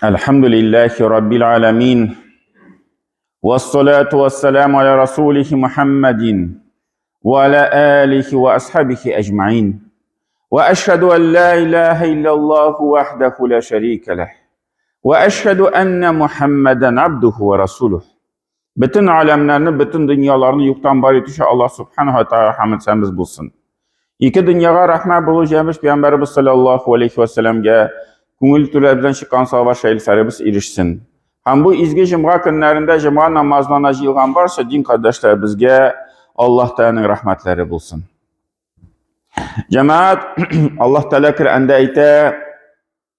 الحمد لله رب العالمين والصلاة والسلام على رسوله محمد وعلى آله وأصحابه أجمعين وأشهد أن لا إله إلا الله وحده لا شريك له وأشهد أن محمدا عبده ورسوله Бөтен аләмнәрне, бөтен дөньяларны юктан бар итүче Аллаһ субханаһу ва тааля хәмд сәмез булсын. Ике дөньяга рәхмәт булу җәмеш пәйгамбәребез саллаллаһу алейхи ва сәлламгә күңел түләрдән чыккан салават шәрифләребез ирешсен. Һәм бу изге җомга көннәрендә җомга намазына җыелган барча дин кардәшләребезгә Аллаһ Тәгаләнең рәхмәтләре булсын. Җәмәгать, Аллаһ Тәгалә Коръәндә әйтә,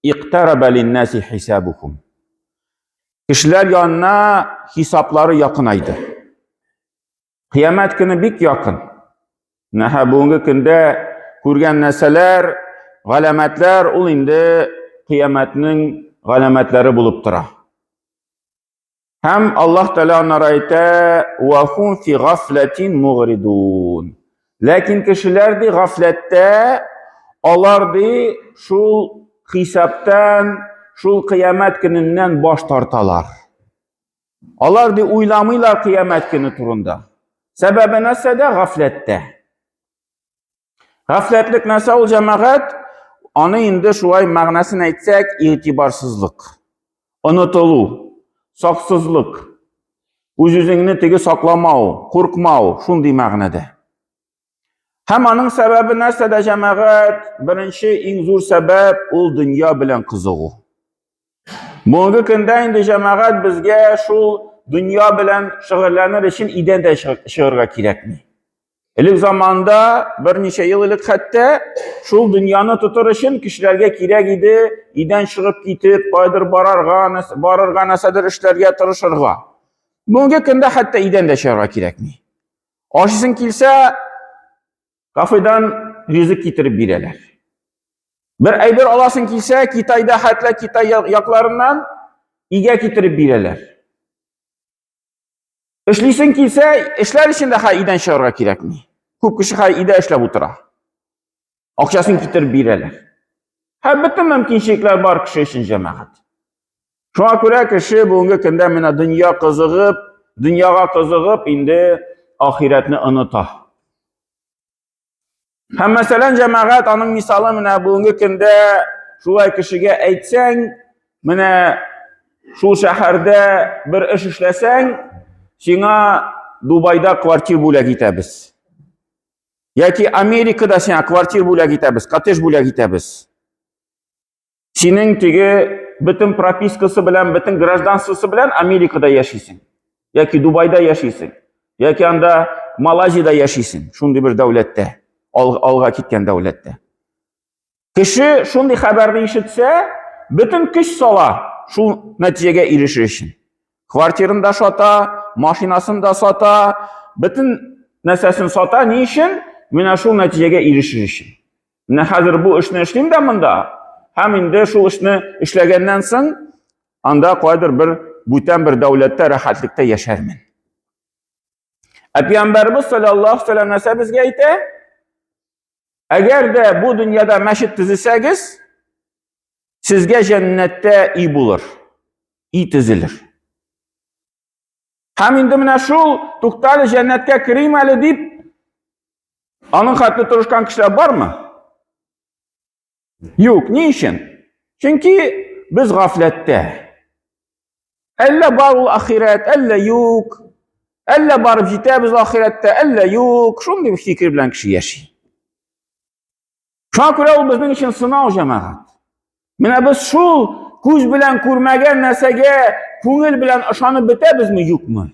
Иктараба линнаси хисабухум. Кешеләр янына хисаплары якынайды. Кыямәт көне бик якын. Менә бүгенге көндә күргән нәрсәләр, галәмәтләр ул инде кыямәтнең галәмәтләре булып тора. Һәм Аллаһ Тәгалә аннары әйтә: "Ва хум фи гафлатин мугридун." Ләкин кешеләр ди гафләттә, алар ди шул хисаптан, шул кыямәт көненнән баш тарталар. Алар ди уйламыйлар кыямәт көне турында. Сәбәбе нәрсәдә? Гафләттә. Гафләтлек нәрсә ул җәмәгать? Аны инде шулай мәгънәсен әйтсәк, игътибарсызлык, онытылу, саксызлык, үз-үзеңне теге сакламау, куркмау, шундый мәгънәдә. Һәм аның сәбәбе нәрсәдә җәмәгать? Беренче иң зур сәбәп ул дөнья белән кызыгу. Бүгенге көндә инде җәмәгать безгә шул дөнья белән шөгыльләнер өчен идән дә чыгарга кирәкми. Элек заманда, берничә ел элек хәтта, шул дөньяны тотыр өчен кешеләргә кирәк иде идән чыгып китеп, кайдыр барарга, барырга, нәрсәдер эшләргә тырышырга. Бүгенге көндә хәтта идән дә чыгарга кирәкми. Ашыйсың килсә, кафедан ризык китереп бирәләр. Бер әйбер аласың килсә, Китайда хәтта Китай якларыннан игә китереп бирәләр. Эшлисең килсә, эшләр өчен дә хәй өйдән чыгарга кирәкми. Күп кеше хәй өйдә эшләп утыра. Акчасын китереп бирәләр. Һәм бөтен мөмкинчелекләр бар кеше өчен җәмәгать. Шуңа күрә кеше бүгенге көндә менә дөнья кызыгып, дөньяга кызыгып инде ахирәтне оныта. Һәм мәсәлән, җәмәгать аның мисалы менә бүгенге көндә шулай кешегә әйтсәң, менә шул шәһәрдә бер эш эшләсәң, сиңа Дубайда квартир бүләк итәбез. Яки Америкада сиңа квартир бүләк итәбез, коттедж бүләк итәбез. Синең теге бөтен пропискасы белән, бөтен гражданствосы белән Америкада яшисең. Яки Дубайда яшисең. Яки анда Малайзиядә яшисең. Шундый бер дәүләттә, ал, алга киткән дәүләттә. Кеше шундый хәбәрне ишетсә, бөтен көч сала шул нәтиҗәгә ирешер өчен. Квартирын да сата, машинасын да сата, бөтен нәрсәсен сата. Ни өчен? Менә шул нәтиҗәгә ирешер өчен. Менә хәзер бу эшне эшлим дә монда. Һәм инде шул эшне эшләгәннән соң анда кайдыр бер бүтән бер дәүләттә рәхәтлектә яшәрмен. Ә пәйгамбәрбез саллаллаһу алейһи вәсәлләм нәрсә безгә әйтә? Әгәр дә бу дөньяда мәчет төзесәгез, сезгә җәннәттә өй булыр, өй төзелер. Һәм инде менә шул туктале җәннәткә керим әле дип аның хәтле тырышкан кешеләр бармы? Юк, ни өчен? Чөнки без гафләттә. Әллә бар ул ахирәт, әллә юк. Әллә барып җитәбез ахирәттә, әллә юк. Шундый фикер белән кеше яши. Шуңа күрә ул безнең өчен сынау җәмәгать. Менә без шул күз белән күрмәгән нәрсәгә күңел белән ышанып бетәбезме, юкмы?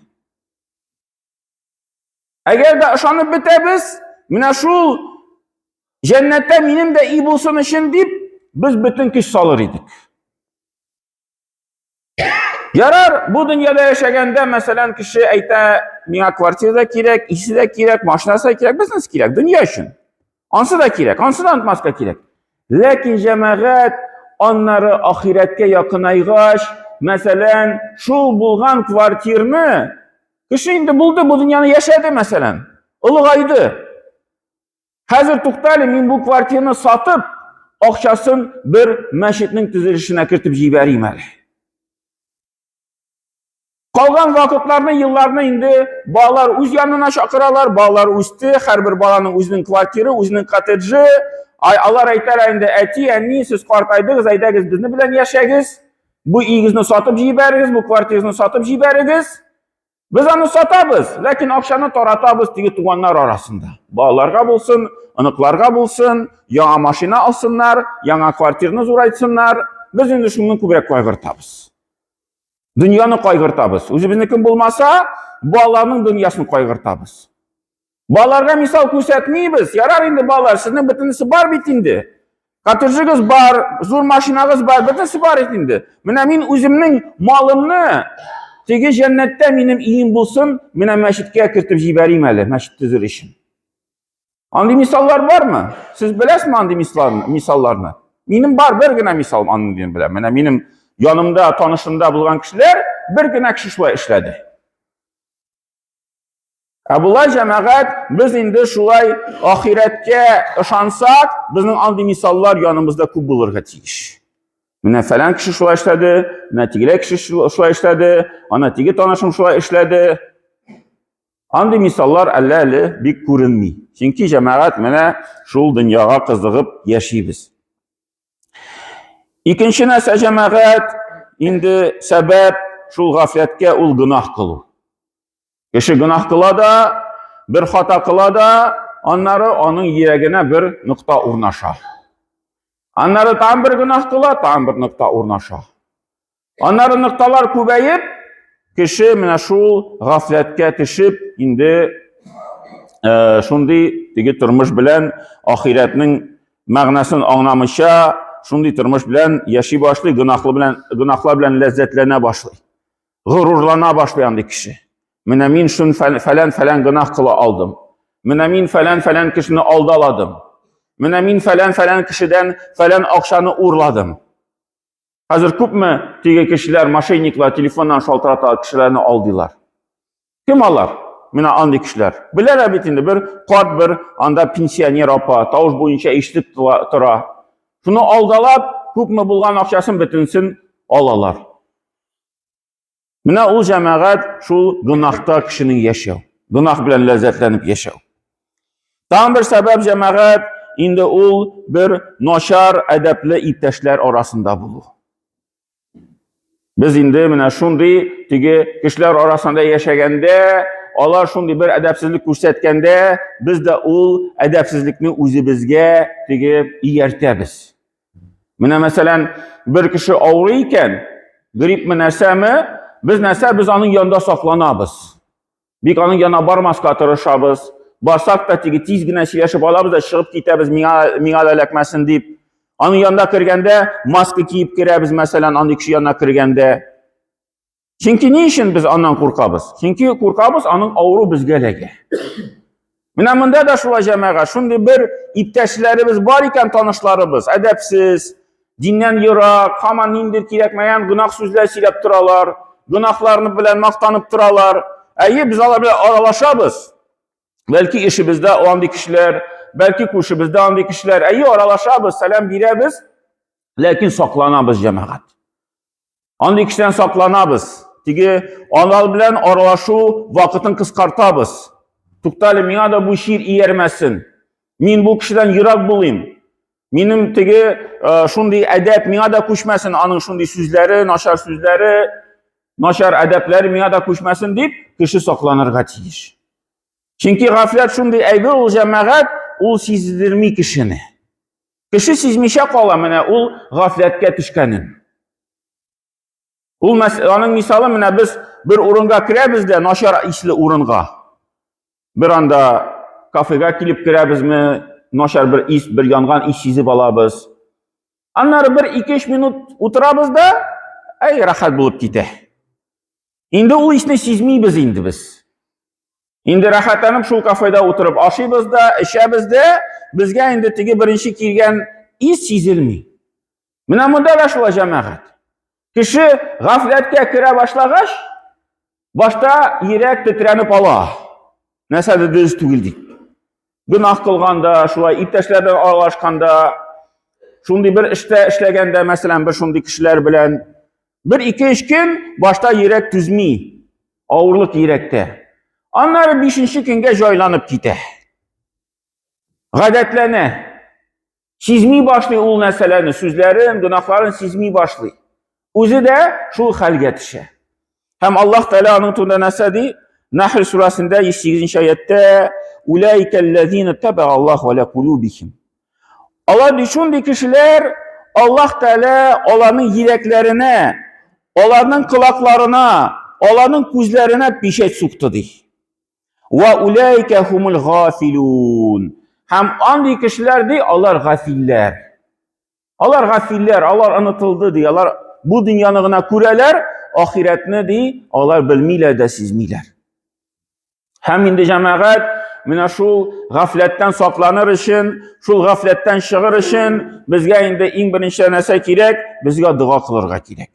Әгәр дә ышанып бетәбез, менә шул җәннәттә минем дә и булсын өчен дип, без бөтен көч салыр идек. Ярар, бу дөньяда яшәгәндә, мәсәлән, кеше әйтә, миңа квартира да кирәк, исе дә кирәк, машинасы да кирәк, бизнес кирәк, дөнья өчен. Ансы да кирәк, ансы да онытмаска кирәк. Ләкин җәмәгать аннары ахирәткә якынайгач, мәсәлән, шул булган квартирны кеше инде булды, бу дөньяны яшәде, мәсәлән, олыгайды. Хәзер туктале, мин бу квартираны сатып, акчасын бер мәчетнең төзелешенә кертеп җибәрим әле. Калган вакытларны, елларны инде балалар үз янына чакыралар, балалар үсте, һәрбер баланың үзенең квартиры, үзенең коттеджы. Алар әйтәләр инде, әти, әни, сез картайдыгыз, әйдәгез безне белән яшәгез. Бу өегезне сатып җибәрегез, бу квартирагызны сатып җибәрегез. Без аны сатабыз, ләкин акчаны таратабыз теге туганнар арасында. Балаларга булсын, оныкларга булсын, яңа машина алсыннар, яңа квартираны зурайтсыннар. Без инде шуны күбрәк кайгыртабыз. Дөньяны кайгыртабыз. Үзебезнекен булмаса, балаларның дөньясын кайгыртабыз. Балаларга мисал күрсәтмибез. Ярар инде балалар, сезнең бөтенесе бар бит инде. Коттеджыгыз бар, зур машинагыз бар, бөтенесе бар бит инде. Менә мин үземнең малымны теге җәннәттә минем өем булсын, менә мәчеткә кертеп җибәрим әле, мәчет төзер өчен. Андый мисаллар бармы? Сез беләсезме андый мисалларны? Минем бар бер генә мисал андый беләм. Менә минем янымда, танышымда булган кешеләр бер генә кеше шулай эшләде. Ә болай җәмәгать, без инде шулай ахирәткә ышансак, безнең андый мисаллар яныбызда күп булырга тиеш. Менә фәлән кеше шулай эшләде, менә тегеләй кеше шулай эшләде, ана теге танышым шулай эшләде. Андый мисаллар әллә әле бик күренми. Чөнки җәмәгать менә шул дөньяга кызыгып яшибез. Икенче нәрсә җәмәгать инде сәбәп шул гафләткә ул гөнаһ кылу. Кеше гөнаһ кыла да, бер хата кыла да, аннары аның йөрәгенә бер нокта урнаша. Аннары тагын бер гөнаһ кыла, тагын бер нокта урнаша. Аннары нокталар күбәеп, кеше менә шул гафләткә төшеп, инде э, шундый теге тормыш белән ахирәтнең мәгънәсен аңламыйча, шундый тормыш белән яши башлый, гөнаһлы белән гөнаһлар белән ләззәтләнә башлый. Горурлана башлый андый кеше. Менә мин шун фәлән фәлән гөнаһ кыла алдым. Менә мин фәлән фәлән кешене алдаладым. Менә мин фәлән фәлән кешедән фәлән акчаны урладым. Хәзер күпме теге кешеләр, мошенниклар телефоннан шалтырата, кешеләрне алдыйлар. Кем алар? Менә андый кешеләр. Беләләр бит инде, бер карт бер анда пенсионер апа, тавыш буенча ишетеп тора. Шуны алдалап, күпме булган акчасын бөтенсен алалар. Менә ул җәмәгать шул гөнаһта кешенең яшәү. Гөнаһ белән ләззәтләнеп яшәү. Тагын бер сәбәп җәмәгать инде ул бер начар әдәпле иптәшләр арасында булу. Без инде менә шундый теге кешеләр арасында яшәгәндә, алар шундый бер әдәпсезлек күрсәткәндә, без дә ул әдәпсезлекне үзебезгә теге ияртәбез. Менә мәсәлән, бер кеше авырый икән, гриппме нәрсәме, без нәрсә, без аның янында сакланабыз. Бик аның янына бармаска тырышабыз. Барсак та теге тиз генә сөйләшеп алабыз да чыгып китәбез, миңа миңа да эләкмәсен дип. Аның янына кергәндә маска киеп керәбез, мәсәлән, андый кеше янына кергәндә. Чөнки ни өчен без аннан куркабыз? Чөнки куркабыз, аның авыру безгә эләгә. Менә монда да шулай җәмәгать, шундый бер иптәшләребез бар икән, танышларыбыз, әдәпсез, диннән ерак, һаман ниндидер кирәкмәгән гөнаһ сүзләр сөйләп торалар, гөнаһларны белән мактанып торалар. Әйе, без алар белән аралашабыз. Бәлки эшебездә андый кешеләр, бәлки күршебездә андый кешеләр. Әйе, аралашабыз, сәлам бирәбез, ләкин сакланабыз җәмәгать. Андый кешедән сакланабыз. Теге анал белән аралашу вакытын кыскартабыз. Туктале, миңа да бу чир иярмәсен. Мин бу кешедән ерак булыйм. Минем теге э, шундый әдәп миңа да күчмәсен, аның шундый сүзләре, начар сүзләре, начар әдәпләре миңа да күчмәсен дип, кеше сакланырга тиеш. Чөнки гафләт шундый әйбер ул җәмәгать, ул сиздерми кешене. Кеше сизмичә кала менә ул гафләткә төшкәнен. Ул аның мисалы менә без бер урынга керәбез дә начар исле урынга. Бер анда кафега килеп керәбезме, начар бер ис, бер янган ис сизеп алабыз. Аннары бер 2-3 минут утырабыз да, әй, рәхәт булып китә. Инде ул исне сизмибез инде без. Инде рәхәтләнеп шул кафеда утырып ашыйбыз да, эчәбез дә, безгә инде теге беренче килгән ис сизелми. Менә монда да шулай җәмәгать. Кеше гафләткә керә башлагач, башта йөрәк тетрәнеп ала. Нәрсә дә дөрес түгел дип. Гөнаһ кылганда, шулай иптәшләр белән аралашканда. шундый бер эштә эшләгәндә, мәсәлән, бер шундый кешеләр белән бер ике өч көн башта йөрәк түзми, авырлык йөрәктә. Аннары бишенче көнгә җайланып китә. Гадәтләнә. Сизми башлый ул нәрсәләрне, сүзләрен, гөнаһларын сизми башлый. Үзе дә шул хәлгә төшә. Һәм Аллаһ Тәгалә аның турында нәрсә ди? Нахл сүрәсендә 108 аятта Улайкаллазина таба Аллаһу аля кулубихим. Алар ди шундый кешеләр, Аллаһ Тәгалә аларның йөрәкләренә, аларның колакларына, аларның күзләренә печать сукты ди. Ва улайка хумул гафилун. Һәм андый кешеләр ди, алар гафилләр. Алар гафилләр, алар онытылды ди, алар бу дөньяны гына күрәләр, ахирәтне ди, алар белмиләр дә сизмиләр. Һәм инде җәмәгать менә шул гафләттән сакланыр өчен, шул гафләттән чыгыр өчен безгә инде иң беренче нәрсә кирәк, безгә дога кылырга кирәк.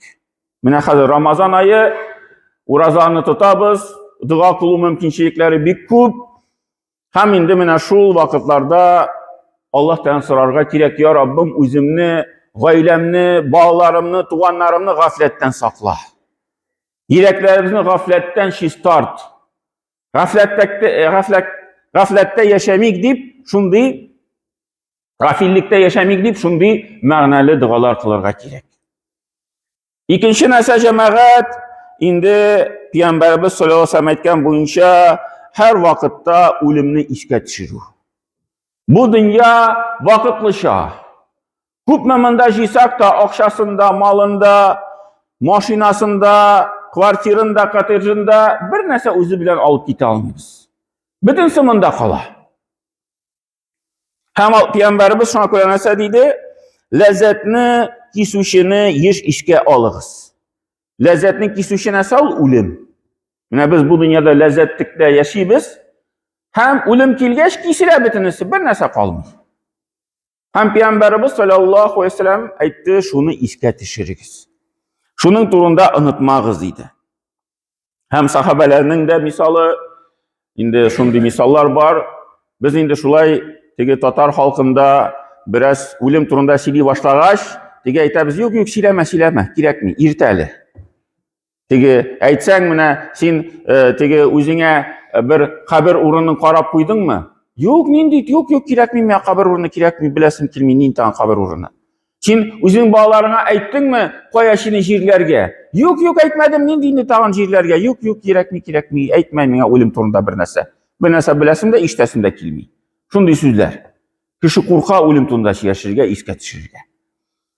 Менә хәзер Рамазан ае, уразаны тотабыз, дога кылу мөмкинчелекләре бик күп. Һәм инде менә шул вакытларда Аллаһтан сорарга кирәк, я Раббым, үземне, гаиләмне, балаларымны, туганнарымны гафләттән сакла. Йөрәкләребезне гафләттән чистарт. Гафләттә, гафләт, гафләттә яшәмик дип, шундый гафиллектә яшәмик дип, шундый мәгънәле догалар кылырга кирәк. Икенче нәрсә җәмәгать, инде Пәйгамбәребез саллаллаһу алейһи әйткән буенча һәр вакытта үлемне искә төшерү. Бу дөнья вакытлыча. Күпме монда җыйсак та, акчасында, малында, машинасында, квартирында, коттеджында бер нәрсә үзе белән алып китә алмыйбыз. Бөтенесе монда кала. Һәм пәйгамбәребез шуңа күрә нәрсә диде? Ләззәтне кисүчене еш искә алыгыз. Ләззәтне кисүче нәрсә ул? Үлем. Менә без бу дөньяда ләззәтлектә яшибез. Һәм үлем килгәч киселә бөтенесе, бер нәрсә калмый. Һәм пәйгамбәребез саллаллаһу алейһи вәсәлләм әйтте, шуны искә төшерегез. Шуның турында онытмагыз диде. Һәм сахабәләрнең дә мисалы, инде шундый мисаллар бар. Без инде шулай теге татар халкында бераз үлем турында сөйли башлагач, теге әйтәбез, юк, юк, сөйләмә, сөйләмә, кирәкми, иртә әле. Теге әйтсәң, менә син э, теге үзеңә э, бер кабер урынын карап куйдыңмы? Юк, нинди, юк, юк, кирәкми миңа кабер урыны, кирәкми, беләсем килми, нинди тагын кабер урыны. Син үзең балаларыңа әйттеңме, кая сине җирләргә? Юк, юк, әйтмәдем, нинди инде тагын җирләргә? Юк, юк, кирәкми, кирәкми, әйтмә миңа үлем турында бер нәрсә. Бер нәрсә беләсем дә, ишетәсем дә килми. Шундый сүзләр. Кеше курка үлем турында сөйләшергә, искә төшерергә.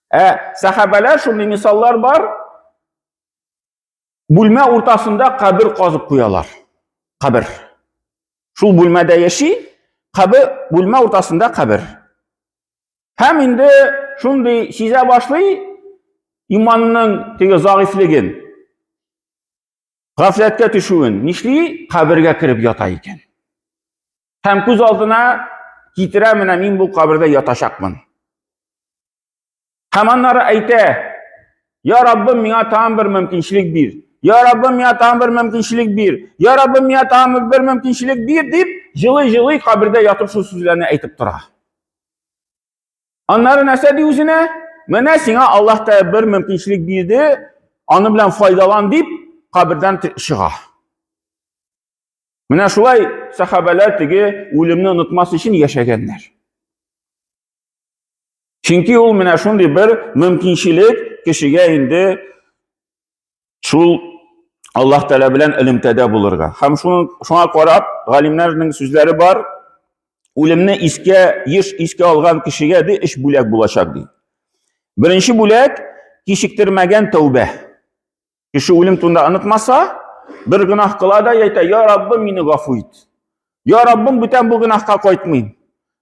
Ә сәхабәләр шундый мисаллар бар. Бүлмә уртасында кабер казып куялар. Кабер. Шул бүлмәдә яши, кабер, бүлмә уртасында кабер. Һәм инде шундый сизә башлый иманның теге зәгыйфьлеген, гафләткә төшүен. Нишли? Кабергә кереп ята икән. Һәм күз алдына китерә, менә мин бу кабердә ятачакмын. Һәм аннары әйтә, Я Раббым, миңа тагын бер мөмкинчелек бир. Я Раббым, миңа тагын бер мөмкинчелек бир. Я Раббым, миңа тагын бер мөмкинчелек бир дип, җылый-җылый кабердә ятып шул сүзләрне әйтеп тора. Аннары нәрсә ди үзенә? Менә сиңа Аллаһ Тәгалә бер мөмкинчелек бирде, аны белән файдалан дип, кабердән чыга. Менә шулай сахабәләр теге үлемне онытмас өчен яшәгәннәр. Чөнки ул менә шундый бер мөмкинчелек кешегә инде шул Аллаһ Тәгалә белән элемтәдә булырга. Һәм шуңа карап, галимнәрнең сүзләре бар, үлемне искә, еш искә алган кешегә ди өч бүләк булачак ди. Беренче бүләк кичектермәгән тәүбә. Кеше үлем турында онытмаса, бер гөнаһ кыла да әйтә, "Я Раббым, мине гафу ит. Я Раббым, бүтән бу гөнаһка кайтмыйм.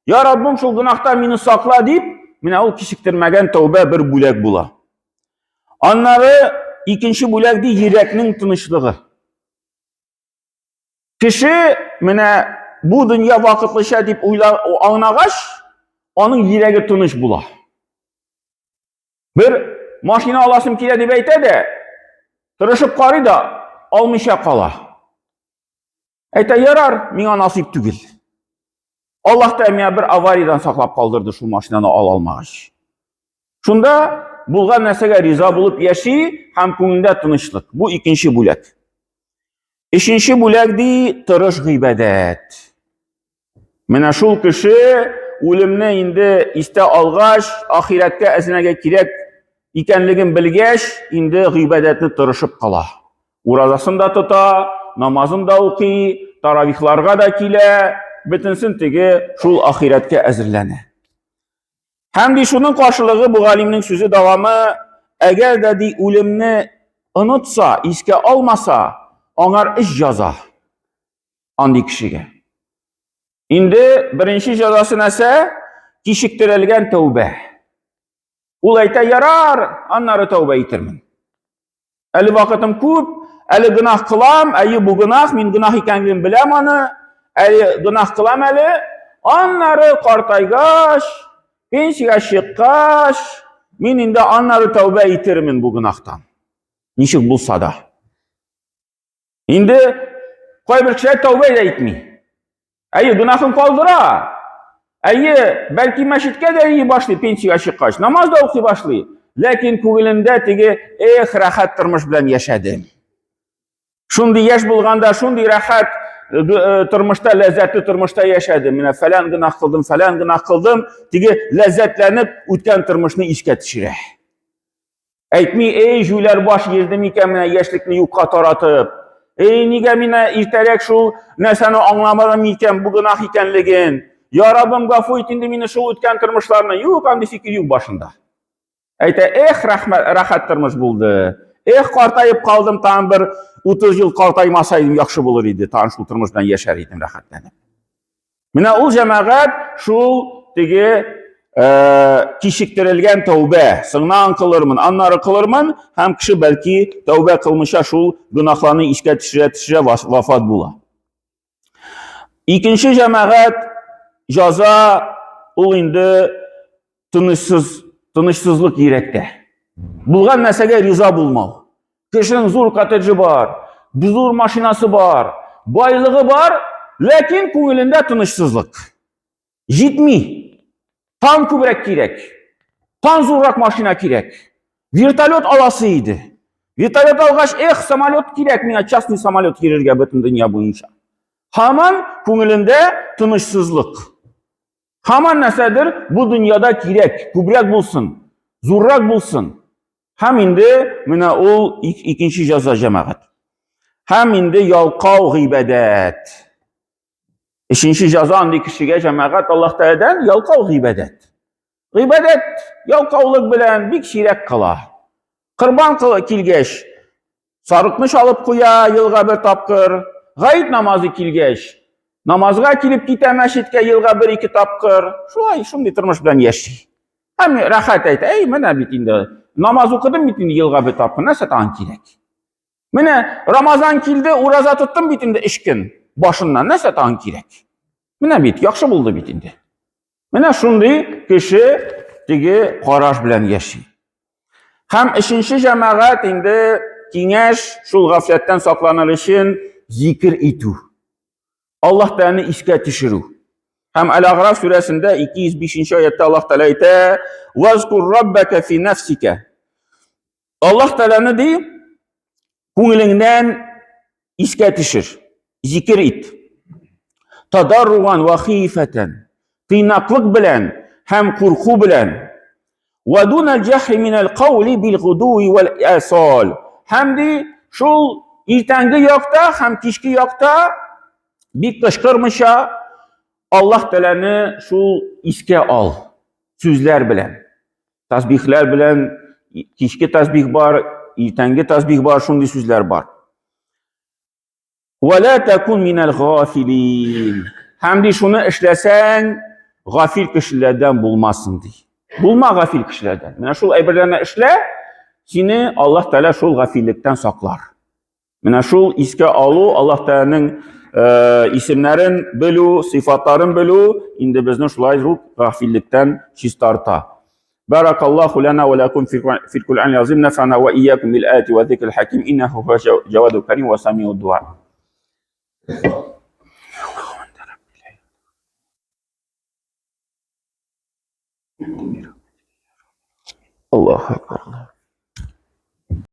Я Раббым, шул гөнаһтан мине сакла" дип, менә ул кичектермәгән тәүбә бер бүләк була. Аннары икенче бүләк ди йөрәкнең тынычлыгы. Кеше менә бу дөнья вакытлыча дип уйла аңнагач, аның йөрәге тыныч була. Бер машина аласым килә дип әйтә дә, тырышып карый да, алмыйча кала. Әйтә, ярар, миңа насыйп түгел. Аллаһ та миңа бер авариядән саклап калдырды шул машинаны ала алмагач. Шунда булган нәрсәгә риза булып яши һәм күңелендә тынычлык. Бу икенче бүләк. Өченче бүләк ди тырыш гыйбадәт. Менә шул кеше үлемне инде истә алгач, ахирәткә әзерләнергә кирәк икәнлеген белгәч, инде гыйбадәтне тырышып кала. Уразасын да тота, намазын да укый, таравихларга да килә, бөтенсен теге шул ахирәткә әзерләнә. Һәм ди шуның каршылыгы бу галимнең сүзе дәвамы, әгәр дә ди үлемне онытса, искә алмаса, аңар өч җаза андый кешегә. Инде беренче җазасы нәрсә? Кичектерелгән тәүбә. Ул әйтә, ярар, аннары тәүбә итермен. Әле вакытым күп, әле гөнаһ кылам, әйе бу гөнаһ, мин гөнаһ икәнлеген беләм аны, әле гөнаһ кылам әле. Аннары картайгач, пенсиягә чыккач, мин инде аннары тәүбә итермен бу гөнаһтан. Ничек булса да. Инде кайбер кешеләр тәүбә дә итми. Әйе, гөнаһын калдыра. Әйе, бәлки мәчеткә дә йөри башлый пенсиягә чыккач, намаз да укый башлый. Ләкин күңелендә теге эх, рәхәт тормыш белән яшәдем. Шундый яшь булганда, шундый рәхәт э, э, тормышта, ләззәтле тормышта яшәдем. Менә фәлән гөнаһ кылдым, фәлән гөнаһ кылдым. Теге ләззәтләнеп үткән тормышны искә төшерә. Әйтми, эй, җүләр баш йөрде микән менә яшьлекне юкка таратып. Эй, нигә мине иртәрәк шул нәрсәне аңламадым икән, бу гөнаһ икәнлеген. Я Раббым, гафу ит инде мине шул үткән тормышларны. Юк, андый фикер юк башында. Әйтә, эх, рәхмәт, рәхәт тормыш булды. Эх, картаеп калдым, тагын бер 30 ел картаймасайдым яхшы булыр иде. Тагын шул тормыш белән яшәр идем рәхәтләнеп. Менә ул җәмәгать шул теге э, кичектерелгән тәүбә, соңнан кылырмын, аннары кылырмын, һәм кеше бәлки тәүбә кылмыйча шул гөнаһларны искә төшерә төшерә вафат була. Икенче җәмәгать җаза ул инде тынычсыз, тынычсызлык йөрәктә. Булган нәрсәгә риза булмау. Кешенең зур коттеджы бар, зур машинасы бар, байлыгы бар, ләкин күңелендә тынычсызлык. Җитми. Тан күбрәк кирәк. Тан зуррак машина кирәк. Вертолет аласы иде. Вертолет алгач, эх, самолет кирәк миңа, частный самолет йөрергә бөтен дөнья буенча. Һаман күңелендә тынычсызлык. Һаман нәрсәдер бу дөньяда кирәк, күбрәк булсын, зуррак булсын. Һәм инде менә ул икенче җәза җәмәгать. Һәм инде ялкау гыйбадәт. Өченче җәза андый кешегә җәмәгать Аллаһ Тәгаләдән ялкау гыйбадәт. Гыйбадәт ялкаулык белән бик сирәк кыла. Корбан килгәч, сарыкны чалып куя елга бер тапкыр. Гаит намазы килгәч, намазга килеп китә мәчеткә елга бер-ике тапкыр. Шулай, шундый тормыш белән яши. Һәм рәхәт әйтә, әй, менә бит инде намаз укыдым бит инде елга бер тапкыр, нәрсә тагын кирәк? Менә Рамазан килде, ураза тоттым бит инде өч көн башыннан, нәрсә тагын кирәк? Менә бит, яхшы булды бит инде. Менә шундый кеше теге караш белән яши. Һәм өченче җәмәгать инде киңәш шул гафләттән сакланыр өчен зикер итү. Аллаһ Тәгаләне искә төшерү. Һәм Әл-Аграф сүрәсендә 205 аятта Аллаһ Тәгалә әйтә: "Вазкур раббака фи нафсика". Аллаһ Тәгаләне ди, күңелеңнән искә төшер, зикер ит. Тадарруган ва хифатан. Тыйнаклык белән һәм курку белән. Ва дунал җахри минал каули бил гудуи вал асал. Һәм ди, шул иртәнге якта һәм кичке якта бик кычкырмыйча Аллаһ Тәгаләне шул искә ал сүзләр белән. Тасбихләр белән кичке тасбих бар, иртәнге тасбих бар, шундый сүзләр бар. Вала такун минал гафилин. Һәм ди шуны эшләсәң, гафил кешеләрдән булмасын ди. Булма гафил кешеләрдән. Менә шул әйберләрне эшлә, сине Аллаһ Тәгалә шул гафиллектән саклар. Менә шул искә алу, Аллаһ Тәгаләнең э, исемнәрен белү, сыйфатларын белү инде безне шулай ук гафиллектән чистарта. Баракаллаху лана ва лакум фил Кур'ан азим нафана ва ийякум бил аяти ва зикрил хаким иннаху хуа джавадул карим ва самиуд дуа. Аллаһу акбар.